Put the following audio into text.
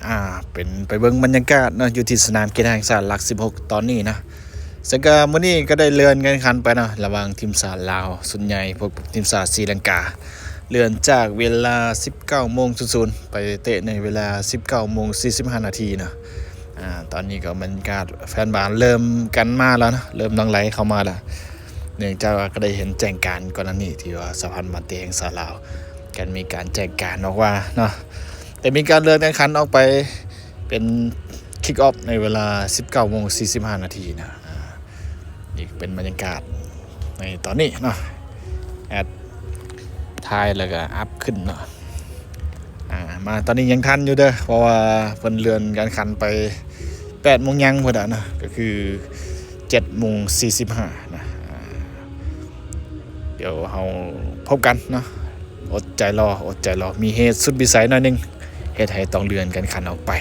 ອ່າ ເປັນໄປເບິ່ງບັນຍາກາດເນາະ ຢູ່ທີ່ສະໜາມກິລາແຫ່ງຊາດຫຼັກສິບຫົກຕອນນີ້ນະ. ເຊິ່ງກໍມື້ນີ້ກໍໄດ້ເລື່ອນການແຂ່ງຂັນໄປເນາະ ລະຫວ່າງທີມຊາດລາວຊຸດໃຫຍ່ ພົບກັບທີມຊາດສີລັງກາ ເລື່ອນຈາກເວລາສິບເກົ້າໂມງສູນສູນ ໄປເຕະໃນເວລາສິບເກົ້າໂມງສີ່ສິບຫ້ານາທີເນາະ. ອ່າ ຕອນນີ້ກໍບັນຍາກາດແຟນບານເລີ່ມກັນມາແລ້ວເນາະ ເລີ່ມຫຼັ່ງໄຫຼເຂົ້າມາແລ້ວ ເນື່ອງຈາກວ່າກໍໄດ້ເຫັນແຈ້ງການກ່ອນໜ້ານີ້ ທີ່ວ່າສະຫະພັນບານເຕະແຫ່ງຊາດລາວ ກໍມີການແຈ້ງການອອກວ່າເນາະ ໄດ້ມີການເລື່ອນການແຂ່ງຂັນອອກໄປ ເປັນຄິກອອຟໃນເວລາສິບເກົ້າໂມງສີ່ສິບຫ້ານາທີນະ. ອ່າ ນີ້ເປັນບັນຍາກາດໃນຕອນນີ້ເນາະ ແອັດຖ່າຍແລ້ວກໍອັບຂຶ້ນເນາະ. ອ່າ ມາຕອນນີ້ຍັງທັນຢູ່ເດີ ເພາະວ່າເພິ່ນເລື່ອນການແຂ່ງຂັນໄປແປດໂມງຍັງພຸ້ນນະ ກໍຄືເຈັດໂມງສີ່ສິບຫ້ານະ. ອ່າ ດຽວເຮົາພົບກັນເນາະ ອົດໃຈລໍ ອົດໃຈລໍ ມີເຫດສຸດວິໄສໜ້ອຍໜຶ່ງ ເຮັດໃຫ້ຕ້ອງເລື່ອນການແຂ່ງຂັນອອກໄປ